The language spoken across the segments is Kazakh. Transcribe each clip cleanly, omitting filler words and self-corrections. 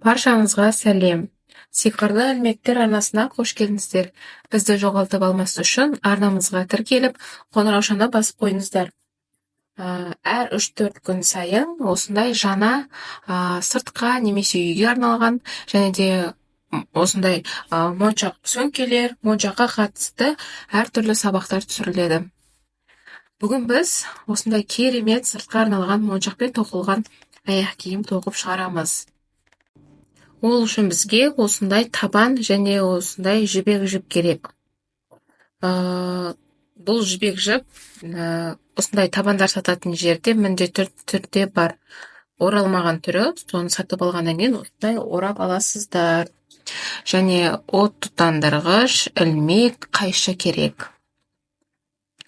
Баршаңызға сәлем! Сиқырлы ілмектер арнасына қош келдіңіздер. Бізді жоғалтып алмас үшін арнамызға тіркеліп, қоңыраушаны басып қойыңыздар. Әр 3-4 күн сайын осындай жаңа сыртқа немесе үйге арналған және де осындай моншақ сөмкелер, моншаққа қатысты әртүрлі сабақтар түсіріледі. Бүгін біз осындай керемет сыртқа арналған моншақпен тоқылған аяқ киім тоқып шығарамыз. Ол үшін бізге осындай табан және осындай жібек жіп керек. Бұл жібек жіп осындай табандар сататын жерде міндетті түрде бар. Оралмаған түрі, соны сатып алғаннан кейін осындай орап аласыздар. Және от тұтандырғыш, ілмек, қайшы керек.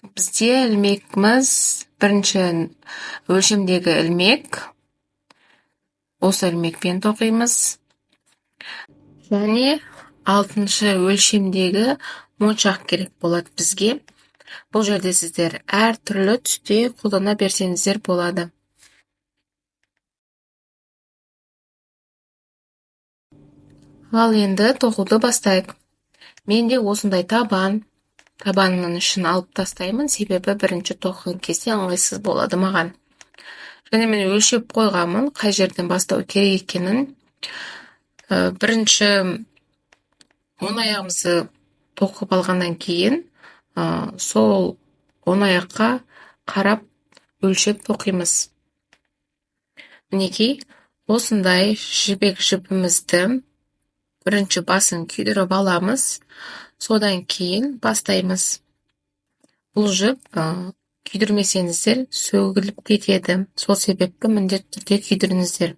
Бізде ілмегіміз бірінші өлшемдегі ілмек. Осы ілмекпен тоқимыз. Және 6-шы өлшемдегі моншақ керек болады бізге. Бұл жерде сіздер әртүрлі түсте қолдана берсеңіздер болады. Ал енді тоқуды бастайық. Менде осындай табан. Табанның ішін алып тастаймын, себебі бірінші тоқыған кезде ыңғайсыз болады маған. Және мен өлшеп қойғанмын, қай жерден бастау керек екенін. Бірінші оң аяғымызды тоқып алғаннан кейін, сол оң аяққа қарап өлшеп тоқимыз. Мінекей, осындай жібек жібімізді бірінші басын күйдіріп аламыз, содан кейін бастаймыз. Бұл жіп күйдірмесеңіздер сөгіліп кетеді, сол себепті міндетті түрде күйдіріңіздер.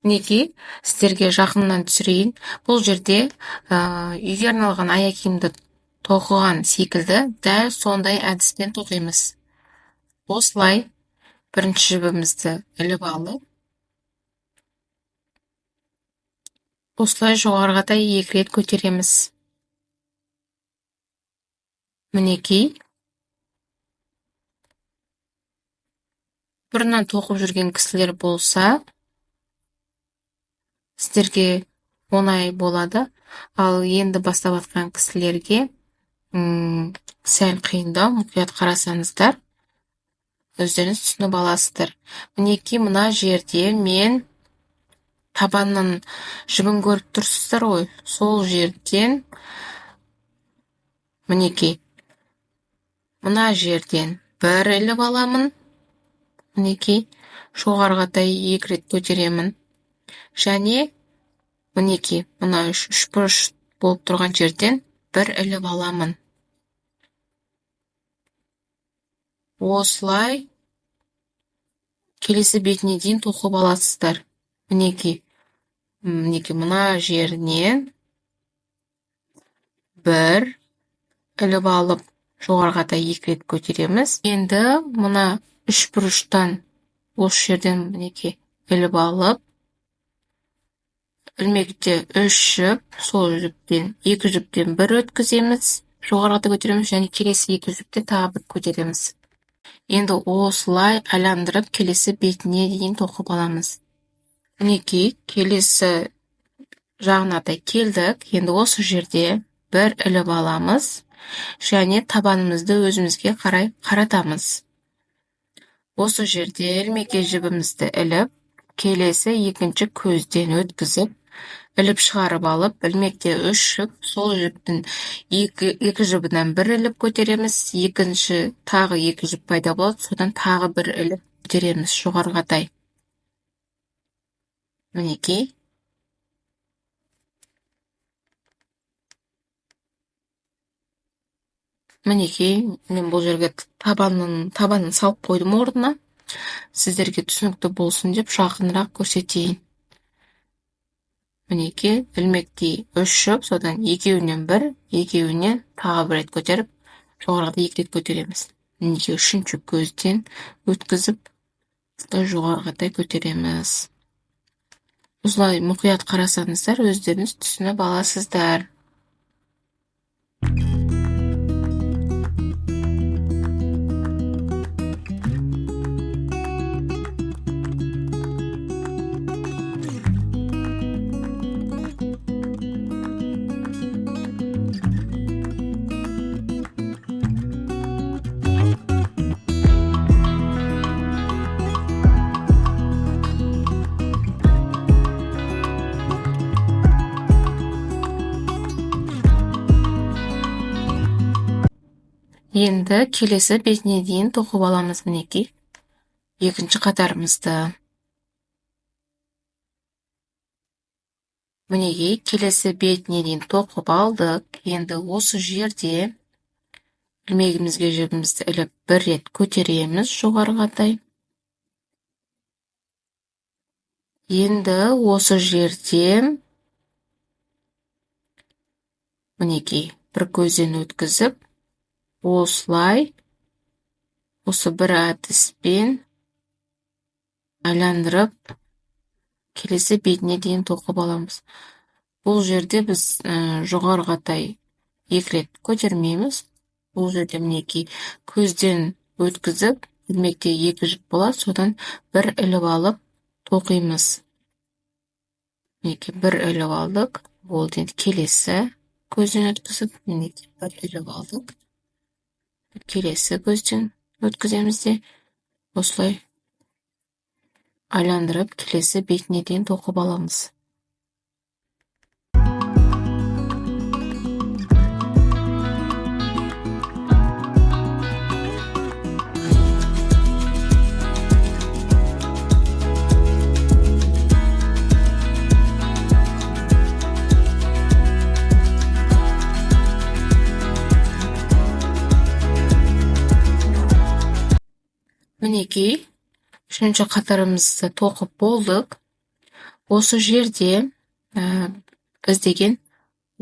Мінекей, сіздерге жақыннан түсірейін. Бұл жерде үйге арналған аяқ киімді тоқыған секілді дәл сондай әдіспен тоқимыз. Осылай бірінші жібімізді іліп алып, осылай жоғарыға 2 рет көтереміз. Мінекей. Бұрыннан тоқып жүрген кісілер болса, сіздерге оңай болады. Ал енді бастап жатқан кісілерге сәл қиындау, мұқият қарасаңыздар, өздеріңіз түсініп аласыздар. Мінекей, мына жерде мен табанның жібін көріп тұрсыздар ғой, сол жерден мінекей, мына жерден бір іліп аламын. Мінекей, жоғарыға 2 рет көтеремін. Және мінекей, мына үш бұрыш болып тұрған жерден бір іліп аламын. Осылай келесі бетіне дейін тоқып аласыздар. Мінекей, мінекей мына жерінен бір іліп алып, жоғарыға 2 рет көтереміз. Енді мына үш бұрыштан осы жерден мінекей іліп алып, ілмекте 3 жіп, сол жіптен 2 жіптен бір өткіземіз, жоғарыға көтереміз және келесі 2 жіптен тағы бір көтереміз. Енді осылай айландырып келесі бетіне дейін тоқып аламыз. Мінекей, келесі жағына да келдік. Енді осы жерде бір іліп аламыз және табанымызды өзімізге қарай қаратамыз. Осы жерде ілмекке жібімізді іліп, келесі екінші көзден өткізіп, іліп шығарып алып, ілмекте 3 жіп, сол жіптің екі жібінен бір іліп көтереміз, екінші тағы 2 жіп пайда болады, содан тағы бір іліп көтереміз жоғарыға қарай. Мінекей. Мінекей, мен бұл жерге табанын салып қойдым орнына. Сіздерге түсінікті болсын деп жақынырақ көрсетейін. Мінекей, ілмектей 3 жіп, содан екеуінен бір, екеуінен тағы бір рет көтеріп, жоғарыда 2 рет көтереміз. Мінекей, үшінші көзден өткізіп, жоғарыға көтереміз. Осылай мұқият қарасаңыздар, өздеріңіз түсініп аласыздар. Енді келесі бетіне дейін тоқып аламыз, мінекей. Екінші қатарымызды. Мінекей, келесі бетіне дейін тоқып алдық. Енді осы жерде ілмегімізге жібімізді іліп бір рет көтереміз жоғарыға қарай. Енді осы жерде мінекей бір көзден өткізіп, осылай осы бір әдіспен айландырып келесі бетіне дейін тоқып аламыз. Бұл жерде біз жоғарыға қарай екі рет көтермейміз. Бұл жерде мінекей көзден өткізіп, ілмекте екі жіп болады, содан бір іліп алып тоқимыз. Мінекей бір іліп алдық. Болды, енді келесі көзден өткізіп, мінекей бір іліп алдық. Келесі көзден өткіземіз де осылай айландырып келесі бетіне дейін тоқып аламыз. Мінекей, үшінші қатарымызды тоқып болдық. Осы жерде біз деген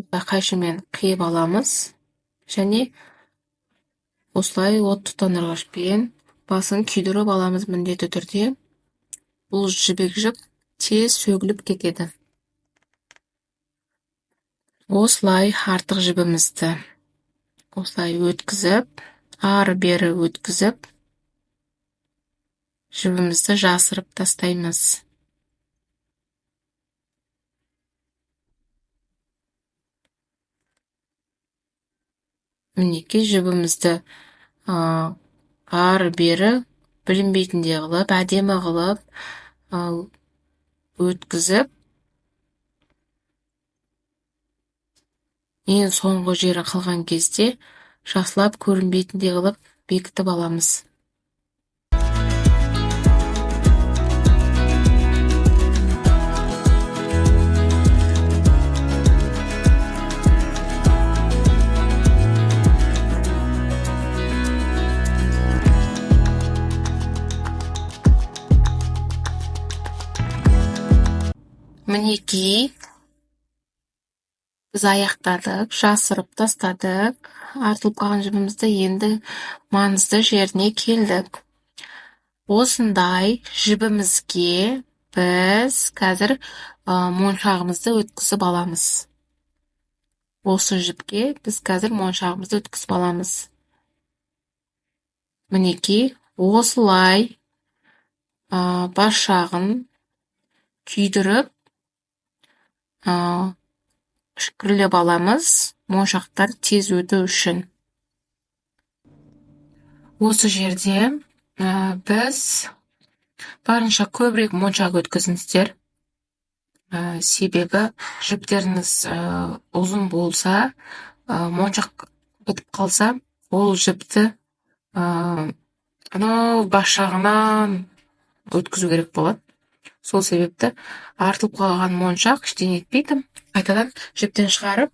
қайшымен қиып аламыз және осылай от тұтандырғышпен басын күйдіріп аламыз міндетті түрде. Бұл жібек жіп тез сөгіліп кетеді. Осылай артық жібімізді осылай өткізіп, ары-бері өткізіп, жібімізді жасырып тастаймыз. Мінекей жібімізді ары-бері білінбейтіндей қылып, әдемі қылып өткізіп, ең соңғы жері қалған кезде жақсылап көрінбейтіндей қылып бекітіп аламыз. Мінекей, біз аяқтадық, жасырып тастадық. Артылып қалған жібімізді енді маңызды жеріне келдік. Осындай жібімізге біз қазір моншағымызды өткізіп аламыз. Осы жіпке біз қазір моншағымызды өткізіп аламыз. Мінекей, осылай бас жағын күйдіріп, үшкірлеп аламыз, моншақтар тез өту үшін. Осы жерде біз барынша көбірек моншақ өткізіңіздер. Себебі жіптеріңіз ұзын болса, моншақ бітіп қалса, ол жіпті анау бас жағынан өткізу керек болады. Сол себепті артылып қалған моншақ ештеңе етпейді. Қайтадан жіптен шығарып,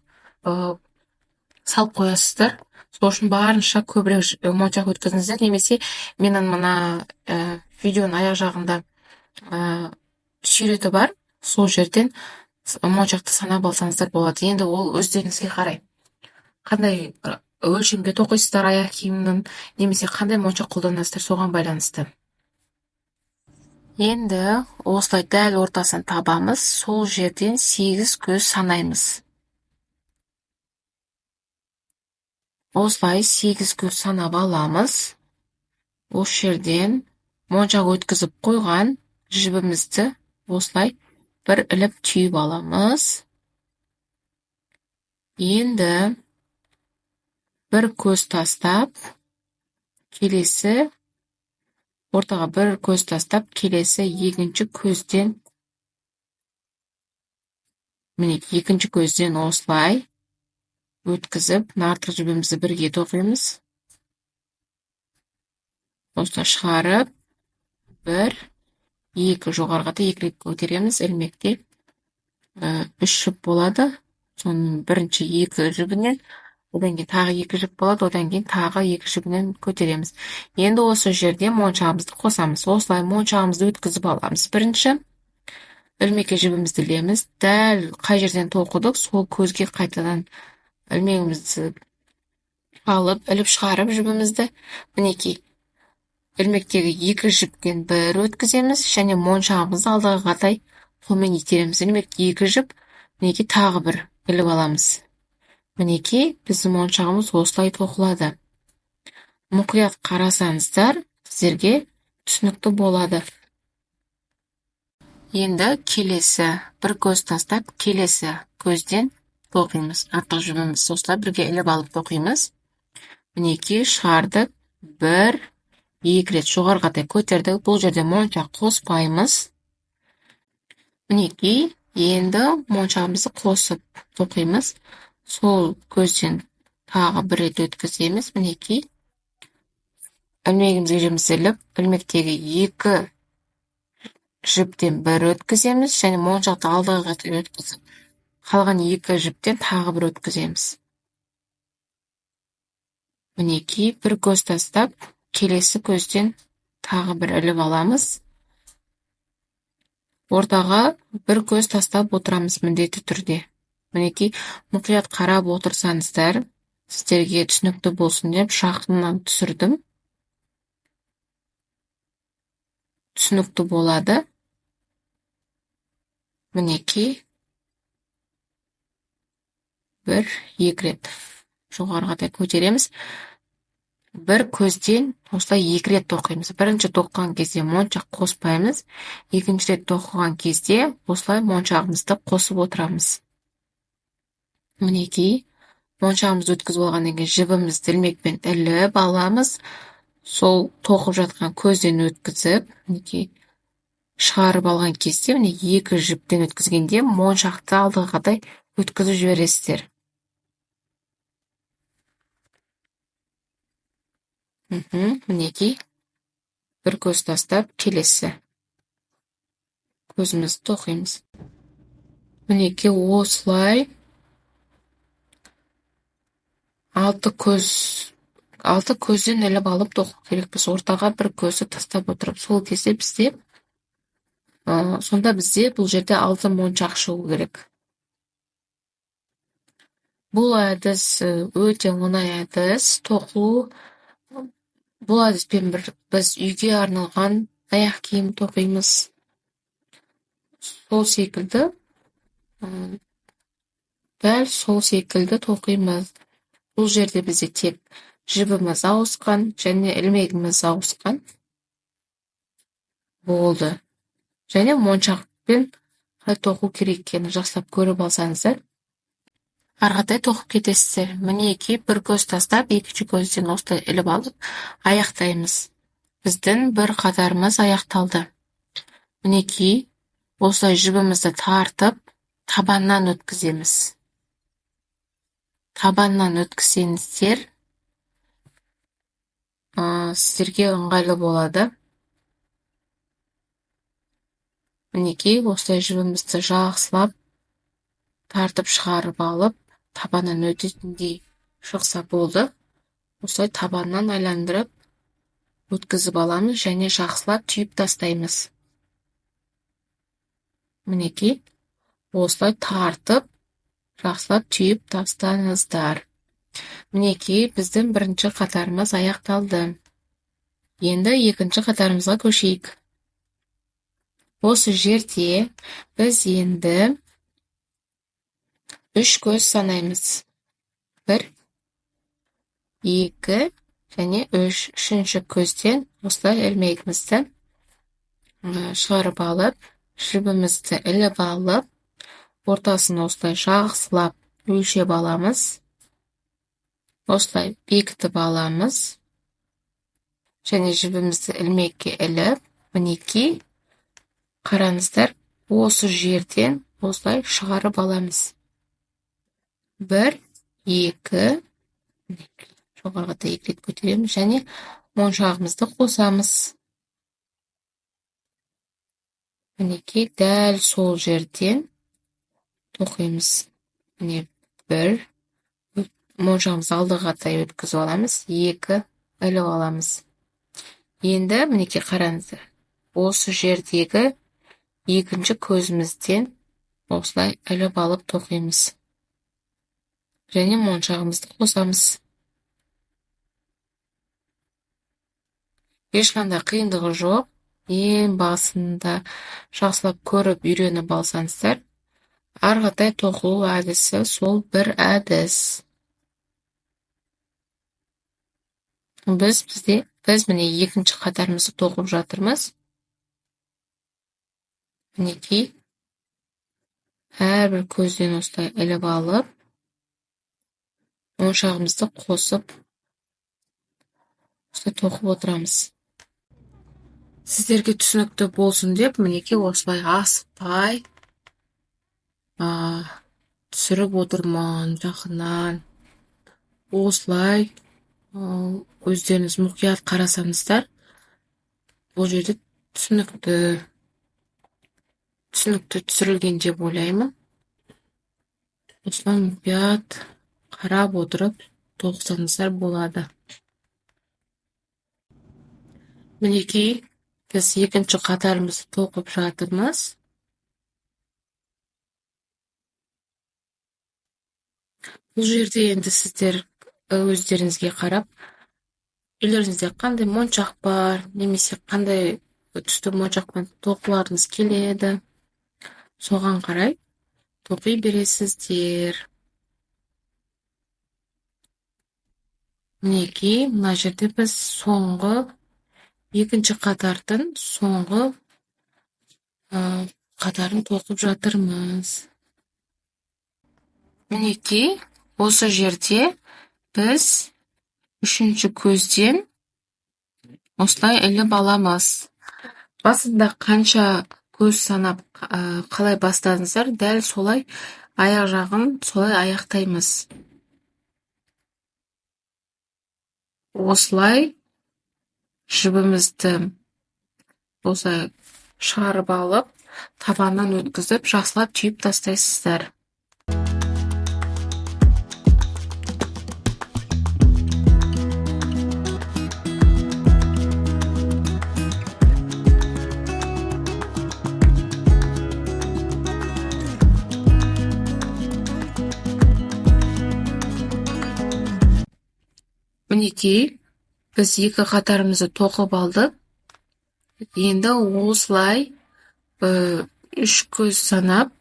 салып қоясыздар. Сол үшін барынша көбірек моншақ өткізіңіздер. Немесе менің мына видеоның аяқ жағында суреті бар. Сол жерден моншақты санап алсаңыздар болады. Енді ол өздеріңізге қарай. Қандай өлшемге тоқисыздар аяқ киімнің, немесе қандай моншақ қолданасыздар, соған байланысты. Енді осылай дәл ортасын табамыз, сол жерден 8 көз санаймыз. Осылай 8 көз санап аламыз. Осы жерден моншақ өткізіп қойған жібімізді осылай бір іліп түйіп аламыз. Енді бір көз тастап, келесі ортаға бір көз тастап, келесі екінші көзден, міне екінші көзден осылай өткізіп, артық жібімізді бірге тоқимыз. Осылай шығарып, 1, 2 жоғарыға да 2 рет көтереміз. Ілмекте 3 жіп болады. Соның бірінші 2 жібінен, одан кейін тағы 2 жіп болады, одан кейін тағы 2 жібінен көтереміз. Енді осы жерде моншағымызды қосамыз. Осылай моншағымызды өткізіп аламыз. Бірінші ілмекке жібімізді ілеміз. Дәл қай жерден тоқыдық, сол көзге қайтадан ілмегімізді алып, іліп шығарып жібімізді, мінекей ілмектегі 2 жіптен бір өткіземіз және моншағымызды алдыға қарай қолмен итереміз. Ілмекте 2 жіп, мінекей тағы бір іліп аламыз. Мінекей біздің моншағымыз осылай тоқылады. Мұқият қарасаңыздар, сіздерге түсінікті болады. Енді келесі бір көз тастап, келесі көзден тоқимыз. Артық жібімізді осылай бірге іліп алып тоқимыз. Мінекей шығардық, 1, 2 рет жоғары қарай көтердік. Бұл жерде моншақ қоспаймыз. Мінекей енді моншағымызды қосып тоқимыз. Сол көзден тағы бір рет өткіземіз. Мінекей ілмегімізге жібімізді іліп, ілмектегі 2 жіптен бір өткіземіз және моншақты алдыға қарай өткізіп, қалған 2 жіптен тағы бір өткіземіз. Мінекей бір көз тастап, келесі көзден тағы бір іліп аламыз. Ортаға бір көз тастап отырамыз міндетті түрде. Мінекей мұқият қарап отырсаңыздар, сіздерге түсінікті болсын деп жақыннан түсірдім. Түсінікті болады. Мінекей 1, 2 рет жоғары қарай көтереміз. Бір көзден осылай 2 рет тоқимыз. Бірінші тоқыған кезде моншақ қоспаймыз. Екінші рет тоқыған кезде осылай моншағымызды қосып отырамыз. Мінекей моншағымызды өткізіп алғаннан кейін жібімізді ілмекпен іліп аламыз. Сол тоқып жатқан көзден өткізіп, мінекей шығарып алған кезде, міне 2 жіптен өткізгенде моншақты алдыға қарай өткізіп жібересіздер. Мінекей бір көз тастап келесі көзімізді тоқимыз. Мінекей осылай 6 көзден іліп алып тоқу керекпіз. Ортаға бір көзді тастап отырып, сол кезде сонда бізде бұл жерде 6 моншақ шығу керек. Бұл әдіс өте оңай әдіс. Тоқу бұл әдіспен біз үйге арналған аяқ киім тоқимыз. Сол секілді, дәл сол секілді тоқимыз. Бұл жерде бізде тек жібіміз ауысқан және ілмегіміз ауысқан болды. Және моншақпен қалай тоқу керек екенін жақсылап көріп алсаңыздар, ары қаратай тоқып кетесіздер. Мінекей бір көз тастап, екінші көзден осылай іліп алып аяқтаймыз. Біздің бір қатарымыз аяқталды. Мінекей осылай жібімізді тартып, табаннан өткіземіз. Табаннан өткізсеңіздер, сіздерге ыңғайлы болады. Мінекей осылай жібімізді жақсылап тартып шығарып алып, табаннан өтетіндей шықса болды. Осылай табаннан айландырып өткізіп аламыз және жақсылап түйіп тастаймыз. Мінекей осылай тартып жақсылап түйіп тастаңыздар. Мінекей біздің бірінші қатарымыз аяқталды. Енді екінші қатарымызға көшейік. Осы жерде біз енді 3 көз санаймыз. 1, 2 және 3. Үшінші көзден осылай ілмегімізді шығарып алып, жібімізді іліп алып, ортасын осылай жақсылап өлшеп аламыз. Осылай бекітіп аламыз. Және жібімізді ілмекке іліп, мінекей қараңыздар, осы жерден осылай шығарып аламыз. 1, 2, жоғарғыда 2 рет көтереміз және Моншағымызды қосамыз. Мінекей, дәл сол жерден тоқимыз. Міне, бір моншағымызды алдыға қарай өткізіп аламыз, 2 іліп аламыз. Енді мінекей қараңыздар, осы жердегі екінші көзімізден осылай іліп алып тоқимыз. Және моншағымызды қосамыз. Ешқандай қиындығы жоқ. Ең басында жақсылап көріп үйреніп алсаңыздар, ары қаратай тоқылу әдісі сол бір әдіс. Біз міне екінші қатарымызды тоқып жатырмыз. Мінекей, әрбір көзден осылай іліп алып, моншағымызды қосып, осылай тоқып отырамыз. Сіздерге түсінікті болсын деп, мінекей осылай асықпай түсіріп отырмын жақыннан. Осылай өздеріңіз мұқият қарасаңыздар, бұл жерде түсінікті түсірілген деп ойлаймын. Осылай мұқият қарап отырып тоқысаңыздар болады. Мінекей, біз екінші қатарымызды тоқып жатырмыз. Бұл жерде енді сіздер өздеріңізге қарап, үйлеріңізде қандай моншақ бар, немесе қандай түсті моншақпен тоқыларыңыз келеді, соған қарай тоқи бересіздер. Мінекей, мына жерде біз соңғы екінші қатардың соңғы қатарын тоқып жатырмыз. Мінекей, осы жерде біз үшінші көзден осылай іліп аламыз. Басында қанша көз санап, қалай бастадыңыздар, дәл солай аяқ жағын солай аяқтаймыз. Осылай жібімізді осылай шығарып алып, табаннан өткізіп, жақсылап түйіп тастайсыздар. Мінекей, біз екі қатарымызды тоқып алдық. Енді осылай үш көз санап,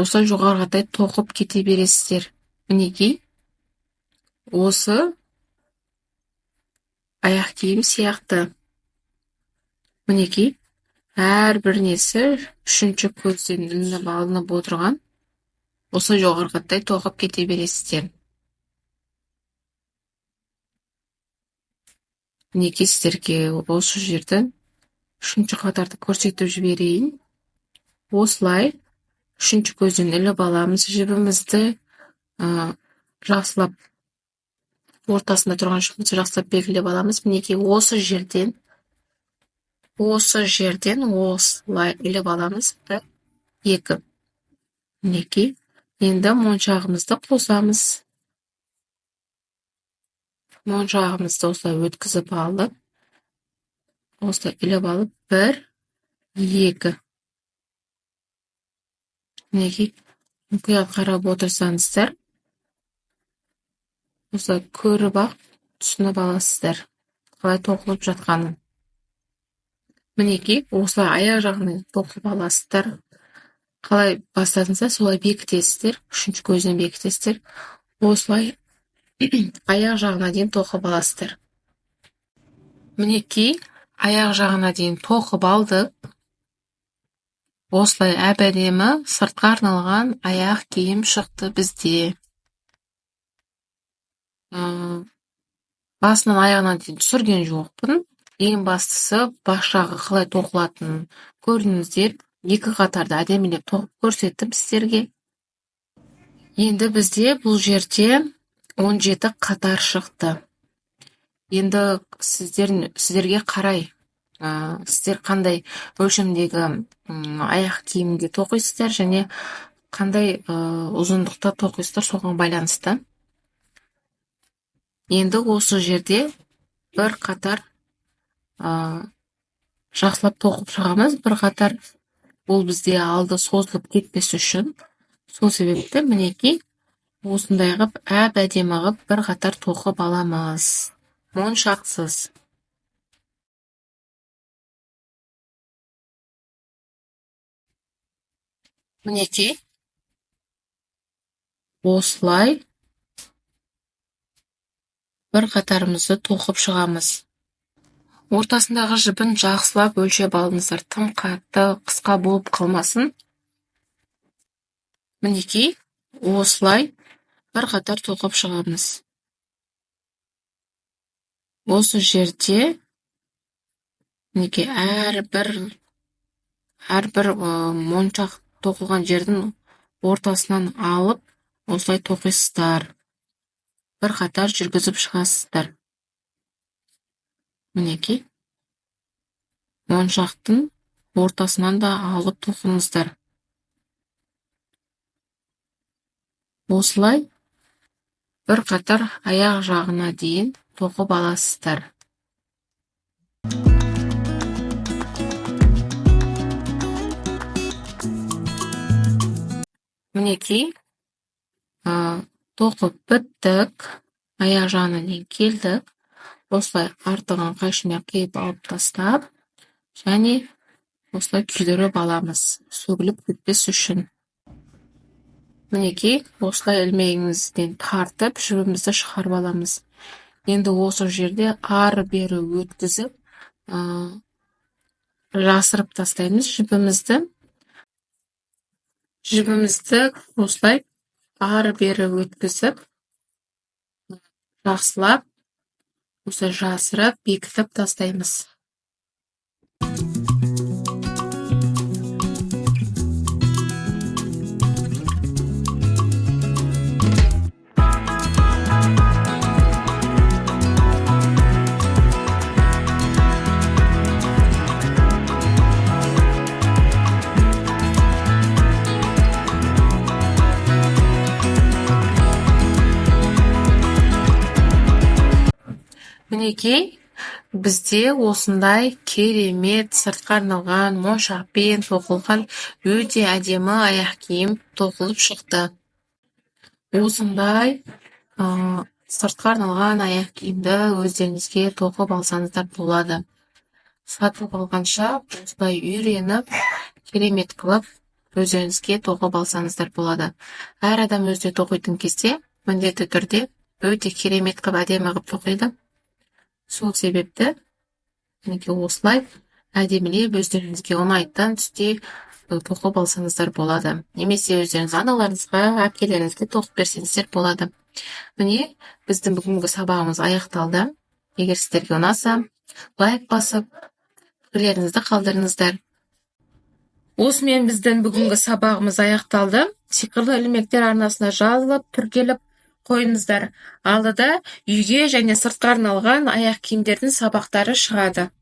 осылай жоғары қарай тоқып кете бересіздер. Мінекей, осы аяқ киім сияқты. Мінекей, әрбір несі үшінші көзден ілініп алынып отырған, осылай жоғары қарай тоқып кете бересіздер. Мінекей, сіздерге осы жерден үшінші қатарды көрсетіп жіберейін. Осылай үшінші көзден іліп аламыз жібімізді, жақсылап ортасында тұрған жібімізді жақсылап белгілеп аламыз. Мінекей, осы жерден осылай іліп аламыз. 1, 2. Мінекей, енді моншағымызды қосамыз. Моншағымызды осылай өткізіп алып, осылай іліп алып, 1, 2. Мінекей, мұқият қарап отырсаңыздар, осылай көріп ақ түсініп аласыздар қалай тоқылып жатқанын. Мінекей, осылай аяқ жағынан тоқып аласыздар. Қалай бастадыңыздар, солай бекітесіздер, үшінші көзінен бекітесіздер. Осылай аяқ жағына дейін тоқып аласыздар. Мінекей, аяқ жағына дейін тоқып алдық. Осылай әп-әдемі сыртқа арналған аяқ киім шықты бізде. Басынан аяғына дейін түсірген жоқпын. Ең бастысы бас жағы қалай тоқылатынын көрдіңіздер. Екі қатарды әдемілеп тоқып көрсеттім сіздерге. Енді бізде бұл жерде 17 қатар шықты. Енді сіздерге қарай, сіздер қандай өлшемдегі аяқ киімге тоқисыздар және қандай ұзындықта тоқисыздар, соған байланысты. Енді осы жерде бір қатар жақсылап тоқып шығамыз. Бір қатар ол бізде алды созылып кетпес үшін. Сол себепті мінекей осындай қып әп-әдемі қып бір қатар тоқып аламыз. Моншақсыз. Мінекей осылай бір қатарымызды тоқып шығамыз. Ортасындағы жібін жақсылап өлшеп алыңыздар, тым қатты қысқа болып қалмасын. Мінекей осылай бір қатар тоқып шығамыз. Осы жерде мінекей әрбір моншақ тоқылған жердің ортасынан алып осылай тоқисыздар. Бір қатар жүргізіп шығасыздар. Мінекей моншақтың ортасынан да алып тоқыңыздар. Осылай бір қатар аяқ жағына дейін тоқып аласыздар. Мінекей тоқып біттік, аяқ жағына дейін келдік. Осылай артығын қайшымен қиып алып тастап, және осылай күйдіріп аламыз, сөгіліп кетпес үшін. Мінекей осылай ілмегімізден тартып, жібімізді шығарып аламыз. Енді осы жерде ары-бері өткізіп, жасырып тастаймыз жібімізді. Жібімізді осылай ары-бері өткізіп, жақсылап осылай жасырып, бекітіп тастаймыз. Мінекей бізде осындай керемет сыртқа арналған моншақпен тоқылған өте әдемі аяқ киім тоқылып шықты. Осындай сыртқа арналған аяқ киімді өздеріңізге тоқып алсаңыздар болады. Сатып алғанша осылай үйреніп, керемет қылып өздеріңізге тоқып алсаңыздар болады. Әр адам өзіне тоқитын кезде міндетті түрде өте керемет қылып, әдемі қылып тоқиды. Сол себепті мінекей осылай әдемілеп өздеріңізге ұнайтын түсте тоқып алсаңыздар болады. Немесе өздеріңіз аналарыңызға, әпкелеріңізге тоқып берсеңіздер болады. Міне біздің бүгінгі сабағымыз аяқталды. Егер сіздерге ұнаса, лайк басып, пікірлеріңізді қалдырыңыздар. Осымен біздің бүгінгі сабағымыз аяқталды. Сиқырлы ілмектер арнасына жазылып, тіркеліп қойыңыздар. Алдыда үйге және сыртқа арналған аяқ киімдердің сабақтары шығады.